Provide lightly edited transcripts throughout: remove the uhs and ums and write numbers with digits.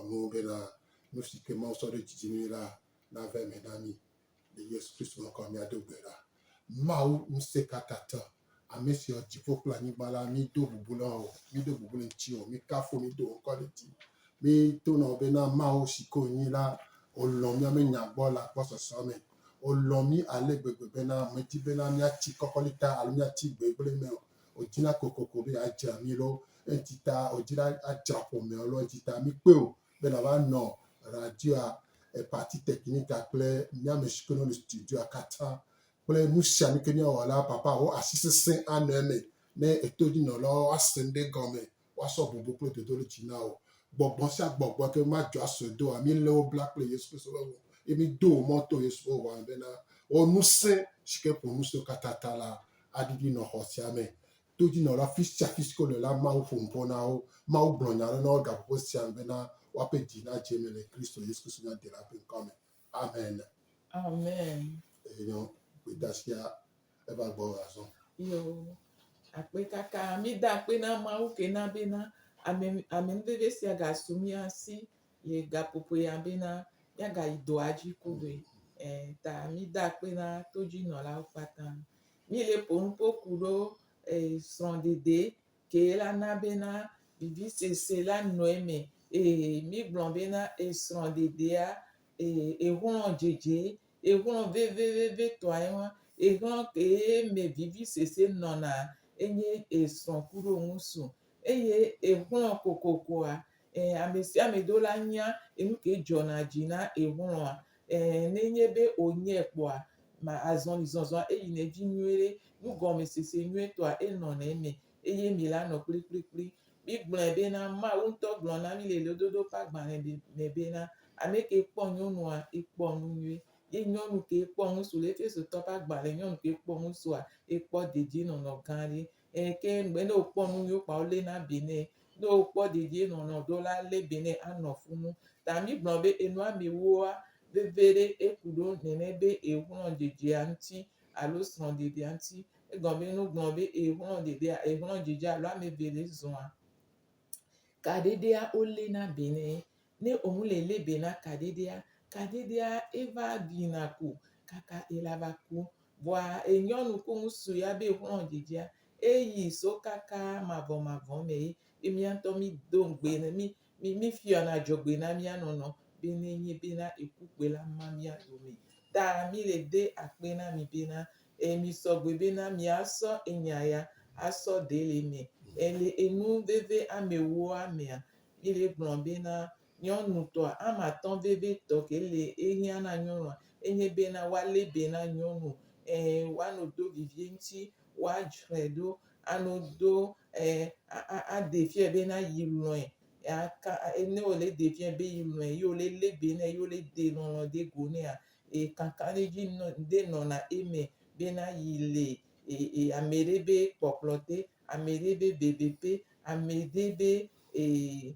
nu bena nu si ke Mawu sɔ ɖe dzi dzi mí la nava eme na mí. Le Yesu Kristo ŋkɔ míado gbe ɖa. Mawu ŋusẽkatãtɔ, ame si wɔ dziƒo kple anyigba la, mído bubu na wò, mído bubu le ŋutiwò, míkafu, mído wò ŋkɔ ɖe dzi. Míto na wò bena Mawu si ke wònyi la, wòlɔ̃ míaƒe nya gbɔ le agbɔsɔsɔ me. Wòlɔ̃ mí ale gbegbe bena medi bena míatsi kɔkɔlita alo míatsi gbegblẽ me o. Wòdina kokoko be yeadzra mí ɖo. Eŋuti ta wòdi be adzra ƒomeawo ɖo. Eŋuti ta míkpe wò be nàva nɔ radioa, partie technique kple mía ame si ke le studioa katã kple nu sia nu ke míawɔ la, papa wò asi sesẽ anɔ eme ne etodzinɔlawo ase nu ɖe gɔme, woasɔ bubu kple dodoɖedzi na wò. Gbɔgbɔ sia gbɔgbɔ ke madzɔ asɔe doa, mílé wo bla kple Yesu Kristo ƒe ʋu ye mído wò mɔ to Yesu ƒe ʋua me bena wò ŋusẽ si ke ƒo ŋusẽwo katã ta la aɖiɖi nɔ xɔ sia me. Todzinɔla fi sia fi si ke wole la, Mawu ƒo nuƒo na wo. Mawu gblɔ nya aɖe na wo gaƒoƒo sia me bena woaƒe dzi nadze eme le Kristo Yesu Kristo mía Ɖela ƒe ŋkɔ me. Amen. Amen. Enyo, gbedasia eva gbɔ azɔ. Yo, akpe kaka mi da akpe na Mawu ke na bena ame amenuveve sia gasu mía si le gaƒoƒo ya bena míagayi dɔa dzi kuɖoe. E, ta mi da akpe na todzinɔlawo kpata. Mi le ƒo nuƒo ku ɖo e, srɔ̃ɖeɖe ke la na bena vivisese la nɔ eme. E, mi gblɔ bena esrɔ̃ɖeɖea e, exlɔ̃ dzedze, exlɔ̃ veveveve tɔa ye wa. Exlɔ̃ ke me vivisese nɔna enye esrɔ̃ kuɖo ŋusu. Eye exlɔ̃ kokokoa, e, ame sia ame ɖo la nya enu ke dzɔna dzi na exlɔ̃a. Ẽ, nenye be wònyae kpɔa, ma azɔlizɔzɔa eyina edzi nyuie, nugɔmesese nyuietɔa enɔna eme eye mi la nɔ kplikplikpli. Migblɔe bena Mawu ŋutɔ gblɔ na mí le Lododo ƒe agbalẽ me bena, Ame ke kpɔ nyɔnua, ekpɔ nu nyui. Ye nyɔnu ke kpɔ ŋutsu le Efesotɔ ƒe agbalẽ, nyɔnu ke kpɔ ŋutsua, ekpɔ dedienɔnɔ gã ɖe. Ẽ, ke ŋgbe ne wokpɔ nu nyuiwo kpɔa, woléna be nɛ. Ne wokpɔ dedienɔnɔ ɖo la, lé be nɛ anɔ funu. Ta mígblɔ be enu amewoa veviɖe eku ɖo nene be exlɔ̃dzedzea ŋuti alo srɔ̃ɖeɖea ŋuti. Egɔme be nugblɔ be exlɔ̃ɖeɖea, exlɔ̃dzedzea alo ame eve le zɔa, kaɖeɖea woléna be nɛ. Ne wòŋu le lé be na kaɖeɖea, kaɖeɖea eva ɖina ko kaka ela va ku. Vɔa enyɔnu ku ŋsu ya be xlɔ̃dzedzea, eyi so kaka mavɔmavɔ me ye ye mía ŋutɔ mí do ŋugbe ne mí mí mí fiɔna adzɔgbe na mía nɔnɔ be nenye bena eku kpoe la ma mía dome. Ta mí le de akpe na mi bena e mi sɔgbe bena mía sɔ enya ya asɔ de le eme. Ele enu veve amewoa mea, Mi le gblɔ bena, nyɔnu tɔa, ame atɔ̃ veve tɔ ke le ehiã na nyɔnua, enye bena woalé be na nyɔnu, ẽ, woano do vivie ŋuti, woadzrae ɖo, ano do, ẽ, a, a, aɖe fiae bena yi lɔ̃e, aka, ne wole ɖe fiae be yi lɔ̃e, ye wole lé be nɛ, ye wole ɖe lɔlɔ̃ de go nɛa, e, kakaɖedzi nɔ, ɖe nɔna eme bena yi le, e, e, ame ɖe be kpɔkplɔ te, ame ɖe be bebeƒe, ame ɖe be ee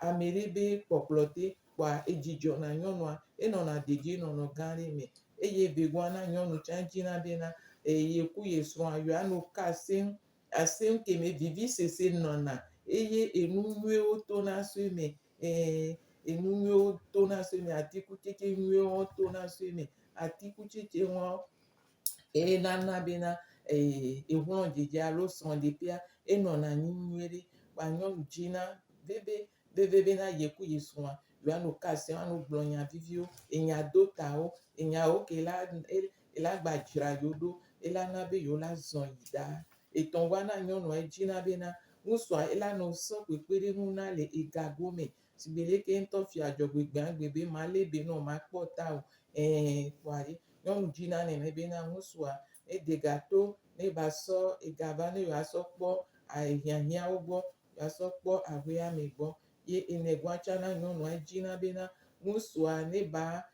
ame ɖe be kpɔkplɔ te kpoa edzi dzɔna nyɔnua, enɔna dedienɔnɔ gã ɖe me. Eye vegoa na nyɔnu tsã dzina bena ye ku ye srɔ̃a yewoano ka seŋ, aseŋ ke me vivisese nɔna eye enu nyuiwo tona so eme. Ee enu nyuiwo tona so eme, atikutsetse nyuiwo tona so eme. Atikutsetse wɔwo eye nana bena exlɔ̃dzedze alo srɔ̃ɖeƒea enɔna anyi nyuie ɖe. Kpoa nyɔnu dzina veve veve bena ye ku ye srɔ̃a yewoanɔ ka asem anɔ gblɔ nya viviwo, enya dotawo, enyawo ke la ela gba dzra yewo ɖo, ela na be yewo la zɔ yi ɖaa. Etɔ̃ va na nyɔnua edzina bena ŋutsua ela nɔ sɔ kpekpeɖeŋu na le ega gome sigbe leke ye ŋutɔ fia adzɔgbe gbãgbe be malé be nɔ makpɔ ta o. Ɛ̃ kpoa ɖe nyɔnu dzina nene bena ŋutsua ede ga to ne ba sɔ ega va ne yewoasɔ kpɔ hiahiãwo gbɔ, yewoasɔ kpɔ aƒea me gbɔ. Ye enegɔa tsã na nyɔnua edzina bena ŋutsua ne ba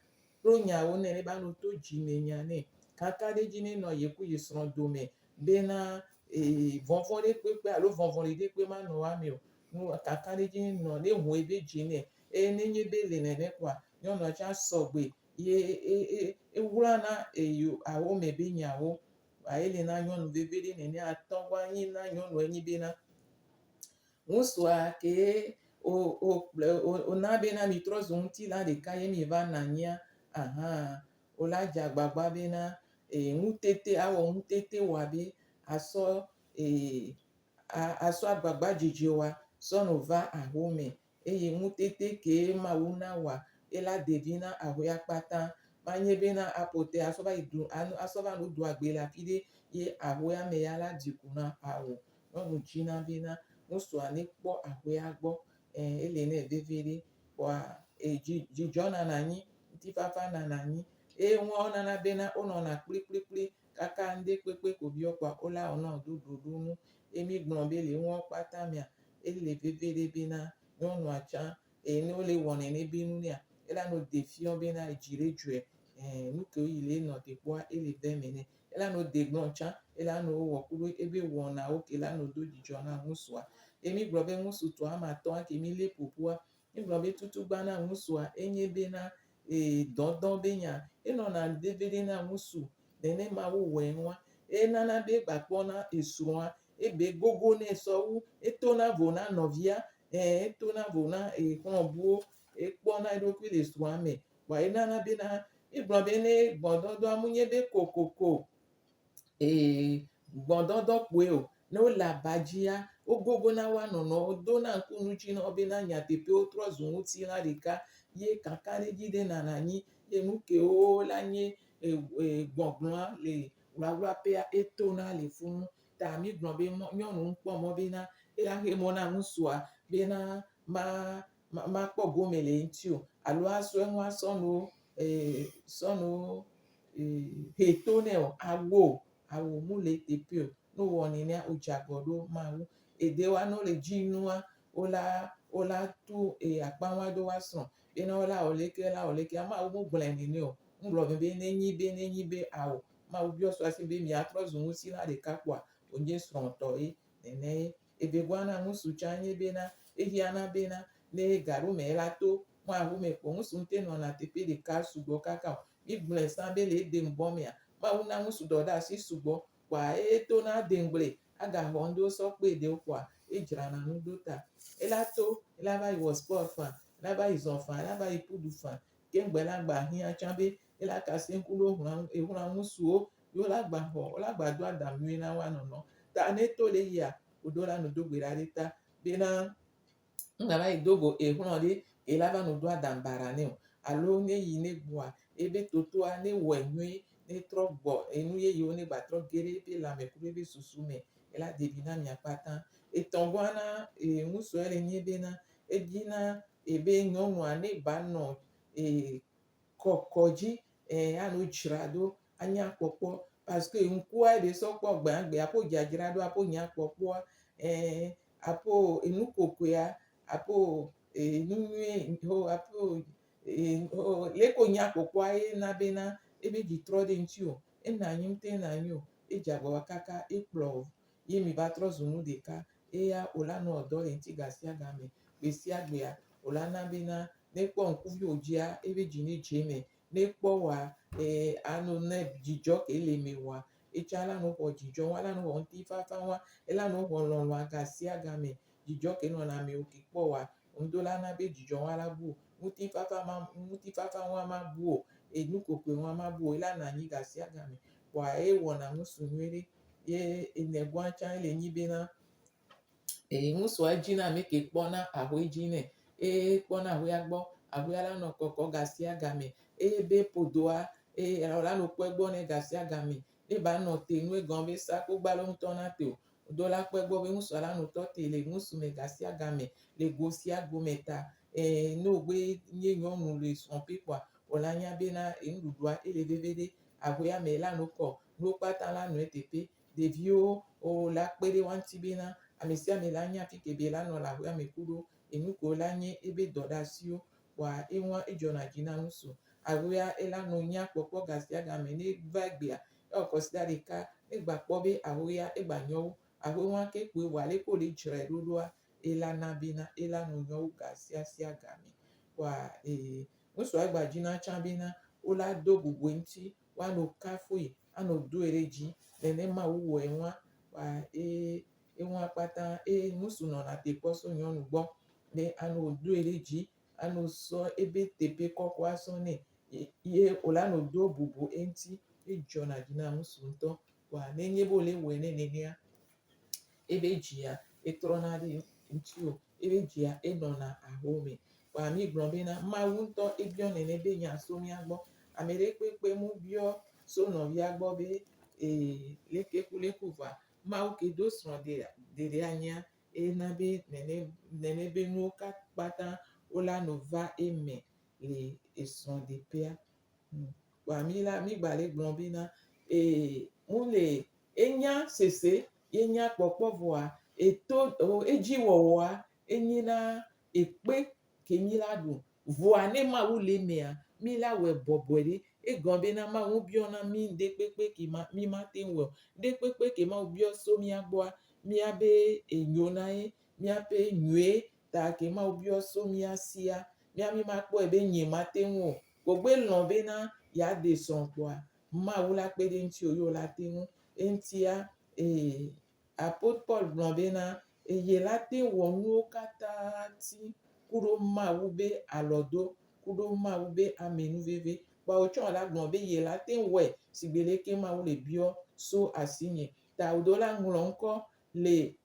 to nyawo nɛ, ne ba no to dzime nya nɛ. Kakaɖedzi nenɔ ye ku ye srɔ̃ dome bena vɔvɔ̃ ɖe kpekpe alo vɔvɔli ɖe kpe manɔ woa me o. Nu kakaɖedzi nenɔ, ne ʋu ebe dzi nɛ. Eye nenye be le nene kpoa, nyɔnua tsã sɔgbe ye ewlana eyo awome be nyawo. Kpoa ele na nyɔnu veviɖe nene atɔ va nyi na nyɔnua enyi bena, ŋutsua kee. wo wo kple wona bena mitrɔ zu ŋutilã ɖeka ye miva nɔ anyia, ahan wola dze agbagba bena e ŋutete awɔ ŋutete wɔa be asɔ e asɔ agbagba dzedze wa sɔ no va axome eye ŋutete ke Mawu na wɔa ela devi na axoea kpata. Manye bena aƒote asɔ va yi du asɔ va nu do agbe le afi ɖe ye axoea me ya la ɖi ku na awò. Nyɔnu dzina bena ŋusua nekpɔ axoea gbɔ. Ɛ ele nɛ veviɖe. Kpɔa e dzi dzidzɔ nana anyi, ŋutifafa nana anyi eye nuawo nana bena wonɔna kplikplikpli kaka ŋɖe kpekpe ko biɔ kpɔa wola wɔ nɔ do ɖoɖo nu. Ye mi gblɔ be le nuawo kpata mea, ele veviɖe bena nyɔnua tsã eye ne wole wɔ nene be nu nɛa, ela nɔ ɖe fiɔ bena edzi ɖe dzɔe. Ɛ nu kewo yi le nɔ te kpɔa ele ve eme nɛ. Ela nɔ de gblɔ tsã, ela nɔ wɔ kuɖo ebe wɔnawo ke la nɔ do dzidzɔ na ŋusua. Ye mi gblɔ be ŋusu tɔ ame atɔ̃a ke mi lé ƒoƒua, mi gblɔ be tutugba na ŋusua enye bena e dɔdɔ be nya. Enɔna veviɖe na ŋusu nenema wowɔe nua. Enana be egbakpɔna esrɔ̃a, ebe gogo nɛ sɔwu, etona vo na nɔvia, ɛ etona vo na exlɔ̃buwo, ekpɔna eɖokui le srɔ̃a me. Kpɔa enana bena migblɔ be ne gbɔdɔdɔa menye be kokoko ee gbɔdɔdɔ kpoe o. Ne wole aba dzia, wogogona woa nɔnɔewo, wodona ŋku nu dzi na wo bena nyateƒe wotrɔ zu ŋutilã ɖeka ye kakaɖedzi ɖe nana anyi ye nu kewo la nye e gbɔgblɔa le wlawlaƒea etona le funu. Ta migblɔ be nyɔnu ŋkpɔ mɔ bena ela xe mɔ na ŋutsua bena ma makpɔ gome le eŋuti o alo asɔ eŋu asɔ nu e sɔ nu e he to nɛ o. Awo awo mu le eteƒe o. Ne wowɔ nenea wodze agɔ ɖo Mawu. Eɖewoa ne wole dzi nua wola wola tu e akpaŋua ɖo woasrɔ̃ bena wola wɔ leke wola wɔ lekea Mawu megblɔe nene o. Ŋgblɔ be nenyi be nenyi be ao. Mawu biɔ so asi be miatrɔ zu ŋutilã ɖeka kpoa wònye srɔ̃tɔ ye nene ye. Evegoa na ŋutsu tsã nye bena ehiãna bena ne gaɖome la to mɔ axome kpɔ ŋutsu ŋute nɔna teƒe ɖeka sugbɔ kaka o. Migblɔe sã be le ede ŋbɔ mea, Mawu na ŋutsu dɔ ɖe asi sugbɔ kpoa etona deŋgble agaxɔ ŋɖewo sɔ kpe ɖewo kpoa edzrana nu ɖo ta. Ela to, ela va yi wɔ sport faa, ela va yi zɔ faa, ela va yi ƒu du faa. Ke ŋgbe la gba hiã tsã be ela kasi ŋku ɖo hlɔ̃ exlɔ̃ ŋutsuwo ye wola gba xɔ, wola gba do aɖaŋu nyui na woa nɔnɔ. Ta ne to le yia, woɖo la nu do gbe ɖa ɖe ta bena ŋgba va yi do go exlɔ̃ ɖe ke la va nu do aɖaŋu baɖa nɛ o. Alo ne yi ne gbɔa, ebe totoa ne wɔe nyuie, ne trɔ gbɔ enu yeyewo ne gba trɔ ge ɖe ebe lãme kuɖo ebe susu me. Ela ɖevi na mia kpata. Etɔ̃gɔa na e ŋutsua le nye bena edina ebe nyɔnua ne ba nɔ e kɔkɔ dzi e ano dzra ɖo anya kpɔkpɔ parce que ŋkua ɖe sɔ kpɔ gbãgbea aƒo dzadzra ɖo aƒo nya kpɔkpɔa e aƒo enukokoea aƒo e nu nyui ho aƒo e ho leke nya kpɔkpɔa ye na bena ebe dzi trɔ ɖe ŋuti o. Ena anyi ŋutɔ ena anyi o. Edze agbagba kaka ekplɔ o ye mi va trɔ zu nu ɖeka. Eya wola nɔ dɔ le ŋuti gasiagame. Gbe sia gbea wola na bena ne kpɔ ŋkuvi dzia ebe dzi ne dze eme. Ne kpɔ woa e ano ne dzidzɔ ke le eme woa etsã la no xɔ dzidzɔ wa la no xɔ ŋutifafa wa ela no xɔ lɔlɔa gasiagame. Dzidzɔ ke nɔna amewo ke kpɔ woa ŋdo la na be dzidzɔ wa la bu o. Ŋutifafa ma ŋutifafa wa ma bu o. Enukokoe wa ma bu o. Ela nɔ anyi gasiagame. Kpoa ewɔna ŋutsu nyuie ɖe ye enegɔa tsã ele nyi bena e ŋutsua dzina ame ke kpɔna axoe dzi nɛ. Eye kpɔna axoea gbɔ. Axoea la nɔ kɔkɔ gasiagame. Eye be ƒodoa eye la nɔ kpɔe gbɔ nɛ gasiagame. Ne ba nɔ te nu egɔme be sakpogbalo ŋutɔ na te o. Do la kpɔe gbɔ be ŋutsua la nɔ tɔ te le ŋutsu me gasiagame le go sia go me ta. E ne wògbe nye nyɔnu le srɔ̃ƒe kpoa wòla nya bena enuɖuɖua ele veviɖe. Axoea me la nɔ kɔ. Nuwo kpata la nɔ eteƒe. Ɖeviwo wola kpe ɖe woa ŋuti bena ame sia ame la nya fi ke be la nɔ le axoea me kuɖo enu kewo la nye ebe dɔ ɖe asiwo kpoa eŋua edzɔna dzi na ŋutsu. Axoea ela nɔ nya kpɔkpɔ gasiagame ne va egbea ewɔ kɔsiɖa ɖeka ne gba kpɔ be axoea egba nyo wu. Axoe wa ke kpoe vɔa leke wole dzrae ɖo ɖoa ela na bena ela nɔ nyo wu gasiasiagame. Kpoa e ŋutsua egba dzina tsã bena wola do bubu eŋuti, woanɔ kafui, anɔ doe ɖe dzi nenema wowɔe nua kpoa e eŋua kpata eye ŋutsu nɔna te kpɔ so nyɔnu gbɔ. Ne ano doe ɖe dzi, ano sɔ ebe teƒe kɔkɔa sɔ nɛ ye wòla no do bubu eŋuti. Edzɔna dzi na ŋutsu ŋutɔ. Kpoa nenye be wòle wɔe nɛ nenea, ebe dzia etrɔna ɖe ŋutiwò, ebe dzia enɔna ahome. Kpoa mi gblɔ bena Mawu ŋutɔ ebiɔ nene be nya so mía gbɔ. Ame ɖe kpekpe mu biɔ so nɔvia gbɔ be ee leke ku leku vɔa Mawu ke do srɔ̃ ɖeɖe anyia ena be nene nene be nuwo kpata wola no va eme le esrɔ̃ɖeƒea. Kpoa mi la mi gba le gblɔ bena ee mole enya sese ye nya kpɔkpɔ vɔa eto edzi wɔwɔa enye na ekpe ke mi la ɖu. Vɔa ne Mawu le emea, mi la wɔe bɔbɔe ɖe. Egɔme bena Mawu biɔna mi ŋɖekpekpe ke ma mi mate ŋu wɔe o. Ŋɖekpekpe ke Mawu biɔ so mía gbɔa, míabe enyo na ye, míaƒe nyuie ta ke Mawu biɔ so mía sia, mía mi makpɔe be nye mate ŋu o. Gbogboe lɔ̃ bena yeaɖe srɔ̃ kpoa, Mawu la kpe ɖe ŋutiwò ye wòla te ŋu. Eŋutia, ee, Apôtre Paul gblɔ bena, eye la te wɔ nuwo katã ti kuɖo Mawu be alɔdo, kuɖo Mawu be amenuveve. Kpoa wòtsɔ la gblɔ be ye la te wɔe sigbe leke Mawu le biɔ so asinye. Ta wòɖo la ŋlɔ ŋkɔ le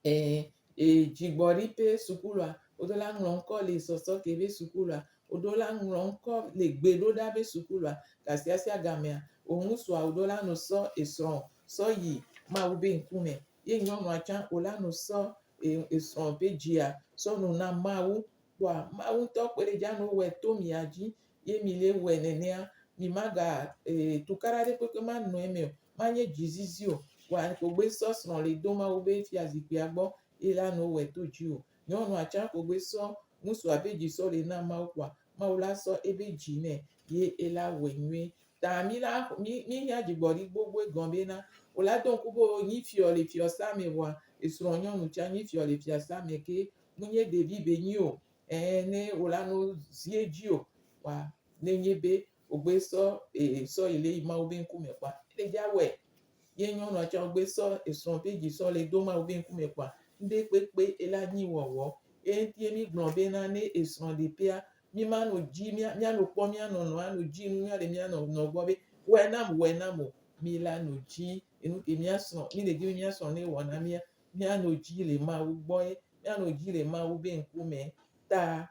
e dzigbɔɖi ƒe sukulua, woɖo la ŋlɔ ŋkɔ le sɔsɔke be sukulua, woɖo la ŋlɔ ŋkɔ le gbeɖoɖa be sukulua. Gasiasia gamea, wò ŋutsua woɖo la no sɔ esrɔ̃ sɔ yi Mawu be ŋkume. Ye nyɔnua tsã wò la no sɔ esrɔ̃ be dzia sɔ no na Mawu. Kpoa Mawu ŋutɔ kpe ɖe dza no wɔe to mia dzi ye mi le wɔe nenea, mi maga tukaɖa ɖe kpekpe manɔ eme o. Manye dzizizi o. Kpoa kpogbe sɔ srɔ̃ le do Mawu be fiazikpuia gbɔ ye la no wɔe to dziwò. Nyɔnua tsã kpogbe sɔ ŋutsua be dzi sɔ le na Mawu kpoa Mawu la sɔ ebe dzi nɛ ye ela wɔe nyuie. Ta mi la mi mi hiã dzigbɔɖi gbogboe gɔme bena wò la do ŋku be wò nyi fiɔ le fiɔsa me vɔa esrɔ̃ nyɔnu tsã nyi fiɔ le fiasa me ke menye ɖevi be nyi o. Ɛɛ ne wò la no zi edzi o kpoa ne nye be wògbe sɔ e sɔ yi le yi Mawu be ŋkume kpoa ele dza wɔe. Ye nyɔnua tsã wògbe sɔ esrɔ̃ be dzi sɔ le do Mawu be ŋkume kpoa ŋɖe kpekpe ela nyi wɔwɔ. Ye ŋuti mi gblɔ bena ne esrɔ̃ ɖeƒea mi ma no dzi mía mía no kpɔ mía nɔnɔ ano dzi nu nyuia le mía nɔnɔ gbɔ be wɔe nam wɔe nam o. Mi la no dzi enu ke mía srɔ̃ mi le dzi be mía srɔ̃ ne wɔ na mía mía no dzi le Mawu gbɔ ye mía no dzi le Mawu be ŋkume ta.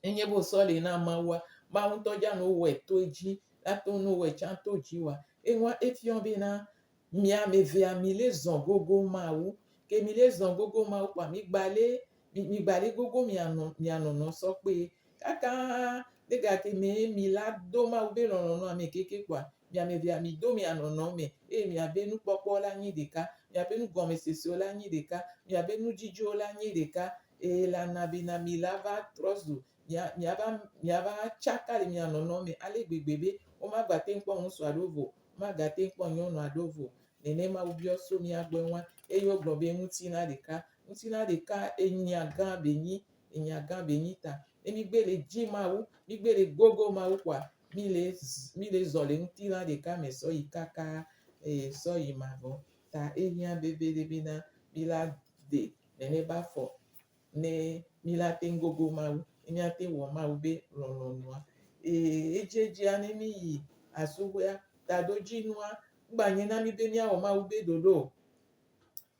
Nenye be wòsɔ li na Mawua, Mawu ŋutɔ dza no wɔe to edzi, la to no wɔe tsã to dziwòa. Enua efiɔ bena mia ame evea mi le zɔ gogo Mawu. Ke mi le zɔ gogo Mawu kpoa mi gba le mi gba le gogo mia nɔ mia nɔnɔ sɔ kpee. Kaka ne gake me mi la do Mawu be lɔlɔ̃nu ame keke kpoa mia ame evea mi do mia nɔnɔ me eye miabe nukpɔkpɔ la nyi ɖeka, miabe nugɔmesesewo la nyi ɖeka, miabe nudzidziwo la nyi ɖeka eye la na bena mi la va trɔ zu mia miava miava tsaka le mia nɔnɔ me ale gbegbe be womagate ŋu kpɔ ŋutsu aɖewo vo, womagate ŋu kpɔ nyɔnu aɖewo vo. Nenema wobiɔ so mía gbɔe wa eye wogblɔ be ŋutilã ɖeka. Ŋutilã ɖeka enya gã be nyi, enya gã be nyi ta. Ne migbe le dzi Mawu, migbe le gogo Mawu kpoa, mi le mi le zɔ le ŋutilã ɖeka me sɔ yi kaka eye sɔ yi mavɔ. Ta ehiã veviɖe bena mi la ɖe nene be afɔ ne mi la teŋ gogo Mawu, ne mía teŋ wɔ Mawu be lɔlɔ̃nua. Ee, edziedzia ne mi yi asuxɔea, taɖodzinua, ŋgba nye na mi be mía wɔ Mawu be ɖoɖo o.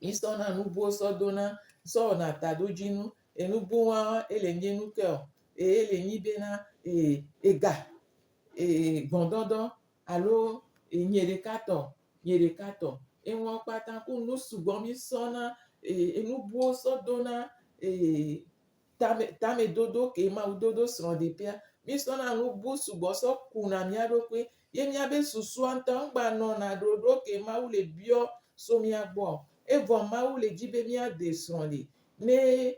Mi sɔna nubuwo sɔ dona, sɔ wɔna taɖodzinu. Enu buwoa, ele nye nu ke o. Eye ele nyi bena, ee, ega, ee, gbɔdɔdɔ alo nye ɖeka tɔ, nye ɖeka tɔ. Enuawo kpata ku nu sugbɔ mi sɔna enu buwo sɔ dona tame tamedodo ke Mawu dodo srɔ̃ɖeƒea. Mi sɔna nu bu sugbɔ sɔ kuna mía ɖokui ye míabe susua ŋutɔ ŋgba nɔna ɖoɖo ke Mawu le biɔ so mía gbɔ o. Evɔ Mawu le dzi be míaɖe srɔ̃ ɖi ne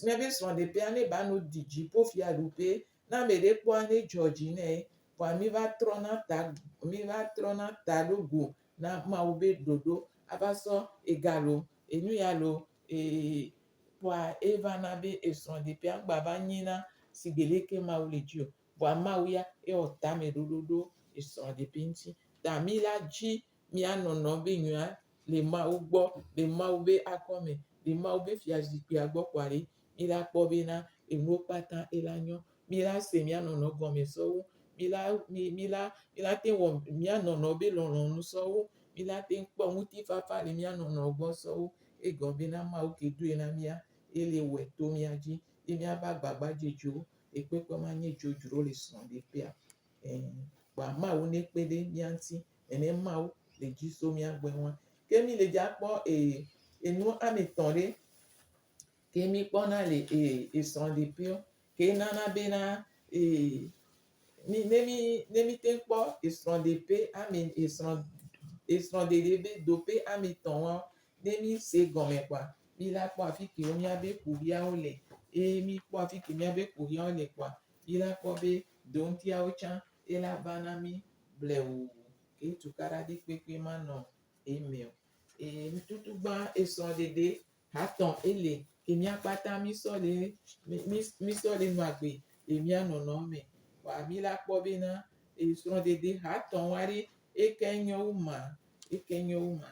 míabe srɔ̃ɖeƒea ne ba no ɖi dziƒo fiaɖuƒe Ne ame ɖe kpɔa ne dzɔ dzi nɛ vɔa mi va trɔna ta mi va trɔna ta ɖo go na Mawu be ɖoɖo ava sɔ ega lo enu ya lo ee kpɔa eva na be esrɔ̃ɖeƒea ŋgba va nyi na sigbe leke Mawu le dzi o. Vɔa Mawu ya ewɔ tame ɖoɖo ɖo esrɔ̃ɖeƒe ŋuti. Ta mi la dzi mia nɔnɔ be nyuia le Mawu gbɔ le Mawu be akɔme le Mawu be fiazikpuia gbɔ kpoa ɖe. Mi la kpɔ bena enuwo kpata ela nyɔ. Mi la se mia nɔnɔ gɔme sɔwu. Mi la mi mi la mi la te wɔ mia nɔnɔ be lɔlɔnu sɔwu. Mi la te kpɔ ŋutifafa le mia nɔnɔ gbɔ sɔwu. Egɔme bena Mawu ke doe na mia ele wɔe to mia dzi ye miava agbagbadzedzewo ekpekpe ma nye dzodzro le srɔ̃ɖeƒea. Ẽ kpoa Mawu nekpe ɖe mía ŋuti nene Mawu le dzi so mía gbɔe wa. Ke mí le dza kpɔ e enu ame tɔ̃ ɖe ke mí kpɔna le e esrɔ̃ɖeƒeɔ ke nana bena e mí ne mí ne mí te kpɔ esrɔ̃ɖeƒe ame esrɔ̃ esrɔ̃ɖeɖe be ɖoƒe ame tɔ̃ wa ne mí se gɔme kpoa mí la kpɔ afi kewo míabe kuxiawo le eye mí kpɔ afi ke míabe kuxiawo le kpoa mí la kpɔ be ɖoŋtiawo tsã ela va na mí blewuu ke tukaɖa ɖe kpekpe manɔ eme o. Eye nututugbã esrɔ̃ɖeɖe hatɔ ele ke mía kpata mí sɔ le mí mí sɔ le nɔ agbe le mía nɔnɔ me. Kpoa mí la kpɔ bena esrɔ̃ɖeɖe hatɔ wa ɖe eke nyo wu ma, eke nyo wu ma.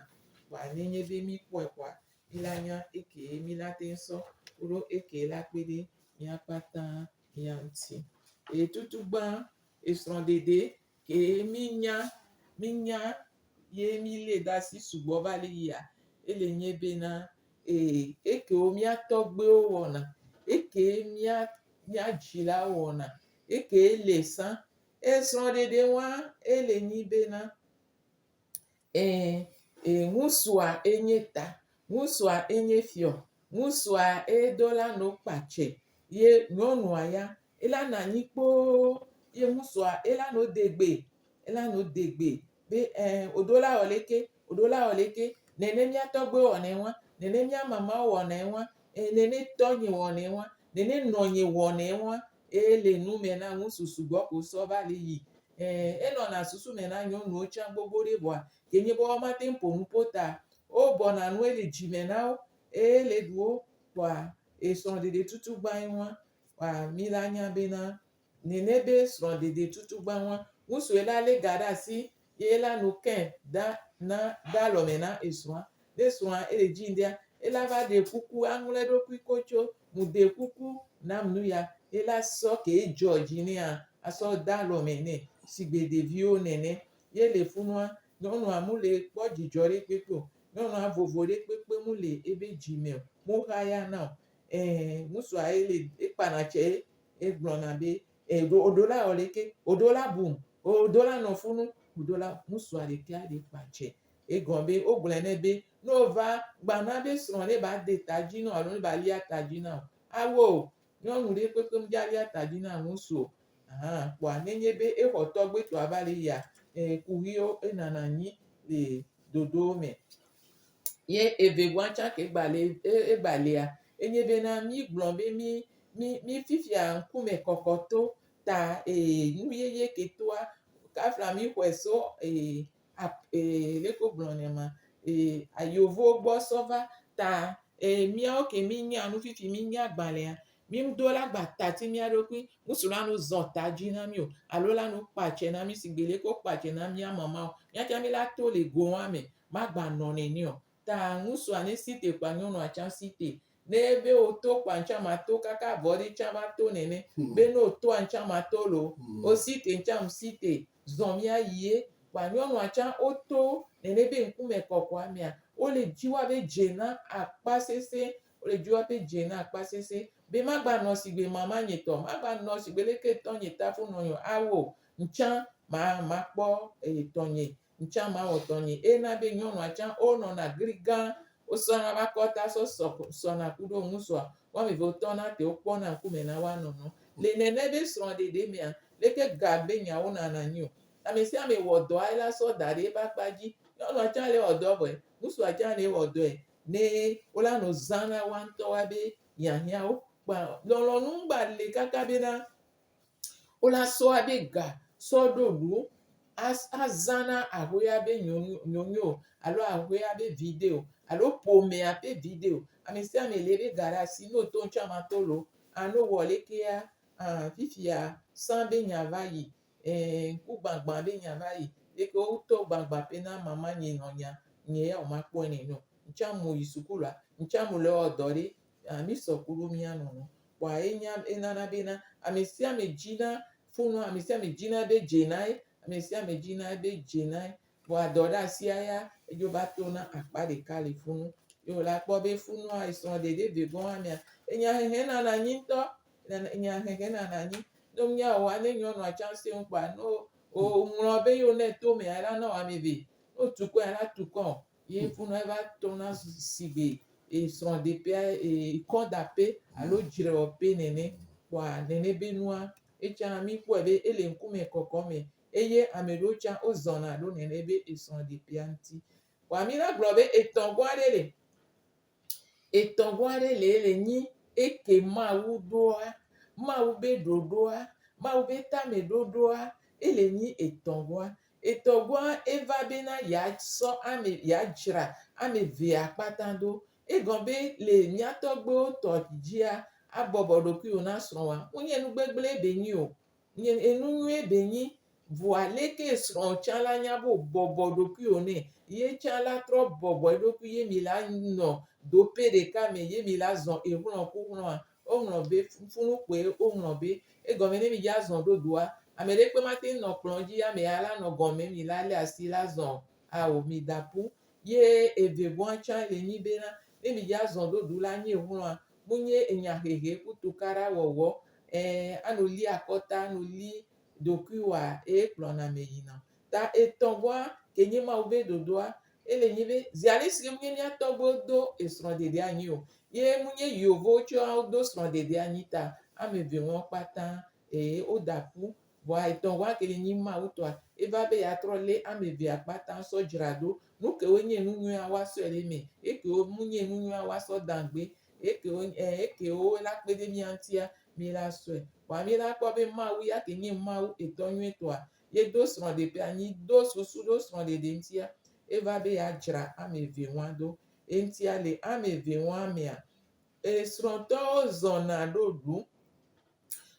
Kpoa nenye be mí kpɔe kpoa mí la nya eke mí la teŋ sɔ kuɖo eke la kpe ɖe mía kpata mía ŋuti. Eye tutugbã esrɔ̃ɖeɖe ke mí nya mí nya ye mí lé ɖe asi sugbɔ va le yia, ele nye bena ee ekewo mía tɔgbuiwo wɔna, eke mía mía dzilawo wɔna, eke le sã. Esrɔ̃ɖeɖe wa ele nyi bena ee e ŋusua enye ta, ŋusua enye fiɔ, ŋusua edo la no kpatsɛ ye nyɔnua ya ela nɔ anyi kpoo ye ŋusua ela no degbe, ela no degbe be ẽ woɖo la wɔ leke, woɖo la wɔ leke, nene mía tɔgbuiwo wɔnɛ wa, nene mía mamawo wɔnɛ wa, nene tɔnye wɔnɛ wa, nene nɔnye wɔnɛ wa. Ele nu me na ŋusu sugbɔ ko sɔ va le yi. Ẽ enɔna susu me na nyɔnuwo tsã gbogbo ɖe vɔa ke nye be woamate ŋu ƒo nu ƒo ta. Wobɔna nu ele dzime na wo eye le ɖu wo kpoa esrɔ̃ɖeɖe tutugbã ye wa. Kpoa mi la nya bena nene be srɔ̃ɖeɖe tutugbã wa, ŋusue la lé ga ɖe asi ye la nu kɛ da na de alɔme na esrɔ̃a. Ne srɔ̃a ele dzi ŋdea, ela va ɖe kuku aŋlɔ eɖokui kotso, mu ɖe kuku nam nu ya. Ela sɔ ke edzɔ dzi nɛa asɔ de alɔme nɛ sigbe ɖeviwo nɛnɛ. Ye le funua, nyɔnua mu le kpɔ dzidzɔ ɖe kpekpe o. Nyɔnua vovo ɖe kpekpe mu le ebe dzi me o. Mu xaya na o. Ẽ ŋusua ele ekpana tse egblɔna be Eɖo woɖo la wɔ leke? Woɖo la bum, woɖo la nɔ funu, woɖo la ŋusua ɖekɛ ɖe kpa tsɛ. Egɔme be wogblɔe nɛ be ne wova gbana be srɔ̃ ne ba de ta dzi na wò alo ne ba lia ta dzi na wò. Awo o, nyɔnu ɖe kpekpe ŋdza lia ta dzi na ŋusu o. Ahan kpoa nenye be exɔ tɔgbetɔa va le yia, e kuxiwo enana anyi le dodowo me. Ye evegɔa tsã ke gba le egba lia, enye bena mí gblɔ be mí mí mí fifia ŋkume kɔkɔ to ta ee nu yeye ke toa kafla mí xɔe so ee ap ee leke wogblɔ nɛ ma ee ayovowo gbɔ sɔ va ta ee míawo ke mí nya nu fifi mí nya agbalẽa mí ŋdo la gba tati mía ɖokui ŋutsu la no zɔ ta dzi na mí o alo la no kpatsɛ na mí sigbe leke wokpatsɛ na mía mamawo. Míatsã mí la to le goa me magba nɔ nɛnɛ o. Ta ŋusua ne site kpa nyɔnua tsã site. Ne be woto kpa ŋtsã mato kaka vɔ ɖe tsã va to nɛnɛ. Be ne wotoa ŋtsã mato loo. Wo site ŋtsã ŋsite. Zɔ mía yie. Kpa nyɔnua tsã woto nɛnɛ be ŋkume kɔkɔa mea, wole dzi woabe dze na akpa sese. Wole dzi woabe dze na akpa sese. Be magba nɔ sigbe mama nye tɔ, magba nɔ sigbe leke tɔnye tafu nɔ nye o. Awo ŋtsã ma makpɔ tɔnye Ŋtsã mawɔ tɔnye. Ena be nyɔnua tsã wonɔna gligã, wosɔna woƒe akɔta sɔ sɔ sɔna kuɖo ŋusua. Wo ame eve wotɔna te wokpɔna ŋkume na woa nɔnɔ. Le nene be srɔ̃ɖeɖe mea, leke ga be nyawo nɔna anyi o. Ame sia ame wɔ dɔa ela sɔ da ɖe eƒe akpa dzi. Nyɔnua tsã le wɔ dɔ vɔe, ŋusua tsã le wɔ dɔe. Ne wola nɔ zã na woa ŋutɔ woabe hiahiãwo. Kpoa lɔlɔ̃nu ŋgba li kaka bena Wola sɔ abe ga sɔ ɖo ɖu azã na ahoea be nyonyo o alo ahoea be viɖe o alo ƒomea ƒe viɖe o. Ame sia ame le ebe ga ɖe asi ne woto ŋutsu ama to loo a ne wowɔ lekea a fifia sã be nya va yi e ŋkugbãgbã be nya va yi. Leke wotɔ gbãgbã ƒe na mama nye nɔ nya nye ya womakpɔe nene o. Ŋtsa mu yi sukulua, ŋtsa mu le wɔ dɔ ɖe. A mi sɔ ku ɖo mía nɔnɔ. Kpɔa enya enana bena ame sia ame dzina funua, ame sia ame dzina be dze na ye, ame sia ame dzina be dze na ye. Vɔa dɔ ɖe asia ya edzo va tona akpa ɖeka le funu. Ye wòla kpɔ be funua esrɔ̃ɖeɖe ve gɔ̃ hã mea, enyahehe nana anyi ŋutɔ. Enyahehe nana anyi. Ne míawɔa ne nyɔnua tsã se ŋu kpɔa, ne wòŋlɔ be yewo ne to mea, ela na wò ame eve. Ne wòtu kɔe ela tu kɔ. Ye funua eva tona sigbe esrɔ̃ɖeƒea kɔdaƒe alo dzrewɔƒe nene. Kpɔa nene be nua, etsã míkpɔe be ele ŋkume kɔkɔ me eye ame ɖewo tsã wozɔna ɖo nene be esrɔ̃ɖeƒea ŋuti. Vɔa míla gblɔ be etɔ̃gɔa ɖe le. Etɔ̃gɔa ɖe le ele nyi eke Mawu ɖoa, Mawu be ɖoɖoa, Mawu be tameɖoɖoa, ele nyi etɔ̃gɔa. Etɔ̃gɔa eva bena yeasɔ ame yeadzra ame evea kpata ɖo. Egɔme be le mía tɔgbuiwo tɔ dzia, abɔbɔ ɖokuiwò na srɔ̃wòa, menye nu gbegblẽe be nyi o. Nye enu nyuie be nyi. Vɔa leke srɔ̃ tsã la nya be wòbɔbɔ ɖokuiwò nɛ ye tsã la trɔ bɔbɔ eɖokui ye mi la nɔ dope ɖeka me ye mi la zɔ exlɔ̃ ku xlɔ̃a. Woŋlɔ be funu kpoe woŋlɔ be. Egɔme ne mi dza zɔ ɖo doa, ame ɖekpe mate ŋu nɔ kplɔ dzi ame ya la nɔ gɔme mi la lé asi la zɔ o. Ao mi da ƒu. Ye evegɔa tsã le nyi bena ne mi dza zɔ ɖo du la nyi exlɔ̃a, munye enya hehe ku tukaɖa wɔwɔ ɛɛ ano li akɔta ano li ɖokuiwòa eye kplɔna ame yina. Ta etɔ̃gɔa ke nye Mawu be ɖoɖoa ele nyi be zi alesi munye mía tɔgbuiwo do esrɔ̃ɖeɖe anyi o ye munye yevowo tsã wodo srɔ̃ɖeɖe anyi ta ame eve wɔn kpata eye woda ƒu. Vɔa etɔ̃gɔa ke le nyi Mawu tɔa eva be yeatrɔ lé ame evea kpata sɔ dzra ɖo. Nu kewo nye nu nyuia woasɔe ɖe eme, ekewo munye nu nyuia woasɔ dãgbe, ekewo ekewo la kpe ɖe mía ŋutia mi la sɔe. Vɔa mi la kpɔ be Mawu ya ke nye Mawu etɔ nyuietɔa, ye do srɔ̃ɖeƒe anyi do susu ɖo srɔ̃ɖeɖe ŋutia, eva be yeadzra ame eve ŋua ɖo. Eŋutia le ame eve ŋua mea, esrɔ̃tɔwo zɔna ɖo ɖu,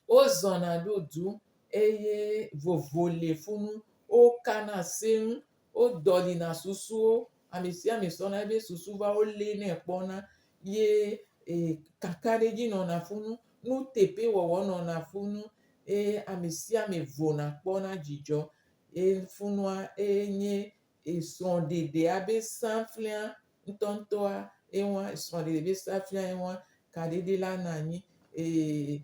wozɔna ɖo du eye vovo le funu, wokana seŋ, wodɔlina susuwo, ame sia ame sɔna eƒe susu va wolénɛ kpɔna ye e kakaɖedzi nɔna funu, nuteƒewɔwɔ nɔna funu eye ame sia ame vona kpɔna dzidzɔ. Ye funua eye nye esrɔ̃ɖeɖea be saflia ŋutɔŋutɔa ewa srɔ̃ɖeɖe be saflia ewa kaɖiɖi la nɔ anyi ee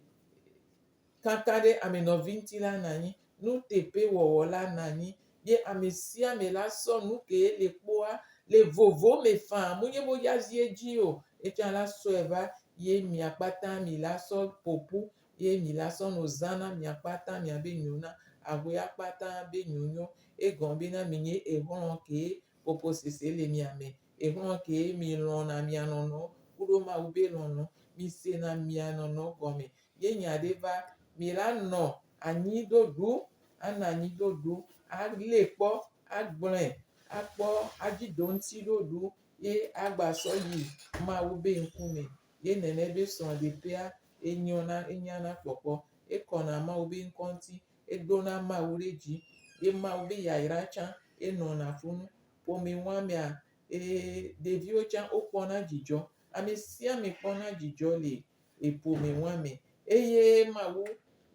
kaka ɖe ame nɔvi ŋuti la nɔ anyi, nuteƒewɔwɔ la nɔ anyi ye ame sia ame la sɔ nu ke le kpɔa le vovo me faa menye be wodza zi edzi o. Etsã la sɔe va ye mia kpata mi la sɔ ƒoƒu ye mi la sɔ nɔ zã na mia kpata miabe nyona aƒea kpata be nyonyo. Egɔme bena mi nye exlɔ̃ ke ƒoƒosese le mia me. Exlɔ̃ ke mi lɔ̃na mia nɔnɔwo kuɖo Mawu be lɔlɔ̃. Mi sena mia nɔnɔwo gɔme. Ye nya ɖe va, mi la nɔ anyi ɖoɖu, anɔ anyi ɖoɖu, alé kpɔ, agblɔe, akpɔ, adzi ɖoŋti ɖoɖu ye agba sɔ yi Mawu be ŋkume. Ye nene be srɔ̃ɖeƒea enyɔna, enyana kpɔkpɔ. Ekɔna Mawu be ŋkɔ ŋuti, edona Mawu ɖe dzi ye Mawu be yayra tsã enɔna funu. Ƒome wɔamea, ee ɖeviwo tsã wokpɔna dzidzɔ. Ame sia ame kpɔna dzidzɔ le eƒome wɔame eye Mawu